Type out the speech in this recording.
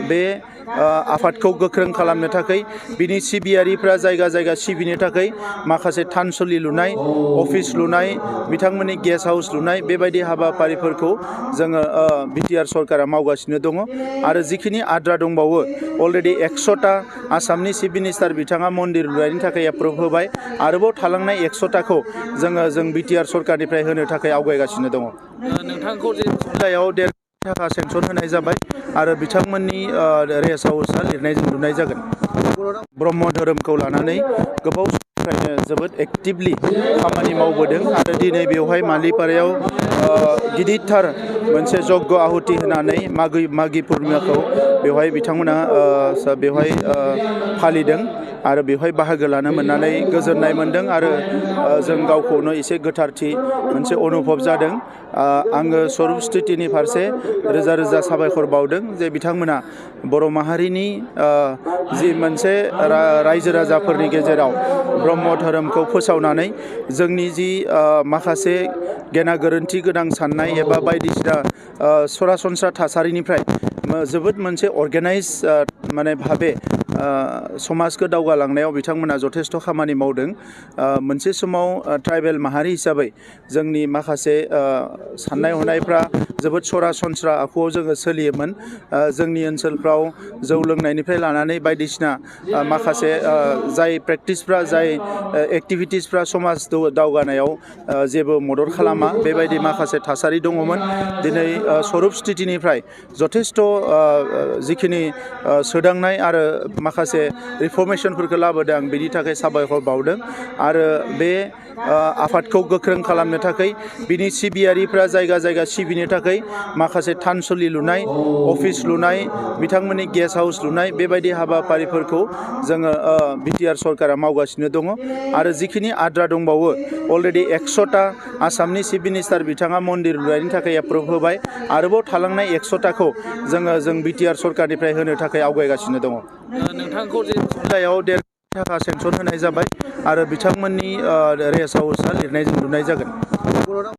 बे आफादखौ गोख्रों खालामनो थाखाय बिनि सिबियारिफ्रा जायगा जायगा सिबिनो थाखाय माखासे थानसालि लुनाय, अफिस लुनाय, बिथांमोननि गेस्ट हाउस लुनाय बेबायदि हाबाफारिफोरखौ जोङो बिटिआर सरकारा मावगासिनो दङ आरो जिखिनि आद्रा दंबावो अलरेडि 100टा आसामनि चिफ मिनिस्टार बिथाङा मन्दिर लुनायनि थाखाय एप्रुभ होबाय। आरोबाव थालांनाय 100टाखौ जों बिटिआर सरकारनिफ्राय होनो थाखाय आवगायगासिनो दङ। नोंथांखौ जे जिल्लायाव 1.5 थाखा सेंसन होनाय जाबाय आरो बिथांमोननि रेस्ट हाउसआ लिरनायजों लुनाय जागोन। ब्रह्म धोरोमखौ लानानै गोबाव समनिफ्रायनो जोबोद एक्टिभलि खामानि मावबोदों आरो दिनै बेवहाय मालिपारायाव गिदिरथार मोनसे जग्य आहुति होनानै मागि पुर्निमाखौ बेवहाय बिथांमोना बेवहाय फालिदों आरो बेवहाय बाहागो लानो मोननानै गोजोननाय मोनदों आरो जों गावखौनो एसे गोथारथि मोनसे अनुभब जादों। आङो स्वरूप स्थितिनि फारसे रोजा रोजा साबायखर बावदों जे बिथांमोना बर' माहारिनि जि मोनसे रायजो राजाफोरनि गेजेराव ब्रह्म धोरोमखौ फोसावनानै जोंनि जि माखासे गेना गोरोन्थि गोनां साननाय एबा बायदिसिना सरासनस्रा थासारिनिफ्राय जोबोद मोनसे अर्गेनाइज भाबे समाजखौ दावगालांनायाव बिथांमोना जथेस्थ' खामानि मावदों। मोनसे समाव ट्राइबेल माहारि हिसाबै जोंनि माखासे साननाय हनायफ्रा जोबोद सरासनस्रा आखुआव जोङो सोलियोमोन। जोंनि ओनसोलफ्राव जौ लोंनायनिफ्राय लानानै बायदिसिना माखासे जाय प्रेक्टिसफ्रा जाय एक्टिभिटिसफ्रा समाज दावगानायाव जेबो मदद खालामा बेबायदि माखासे थासारि दङमोन। दिनै स्वरूप स्थितिनिफ्राय जथेस्थ' जिखिनि सोदांनाय आरो माखासे रिफर्मेशनफोरखौ लाबोदों आं बिनि थाखाय साबायखर बावदों आरो बे आफादखौ गोख्रों खालामनो थाखाय बिनि सिबियारिफ्रा जायगा जायगा सिबिनो थाखाय माखासे थानसालि लुनाय, अफिस लुनाय, बिथांमोननि गेस्ट हाउस लुनाय बेबायदि हाबाफारिफोरखौ जोङो बिटिआर सरकारा मावगासिनो दङ आरो जिखिनि आद्रा दंबावो अलरेडि 100टा आसामनि चिफ मिनिस्टार बिथाङा मन्दिर लुनायनि थाखाय एप्रुभ होबाय। आरोबाव थालांनाय 100टाखौ जों बिटिआर सरकारनिफ्राय होनो थाखाय आवगायगासिनो दङ। नोंथांखौ जे जिल्लायाव 1.5 थाखा सेंसन होनाय जाबाय आरो बिथांमोननि रेस्ट हाउसआ लिरनायजों लुनाय जागोन।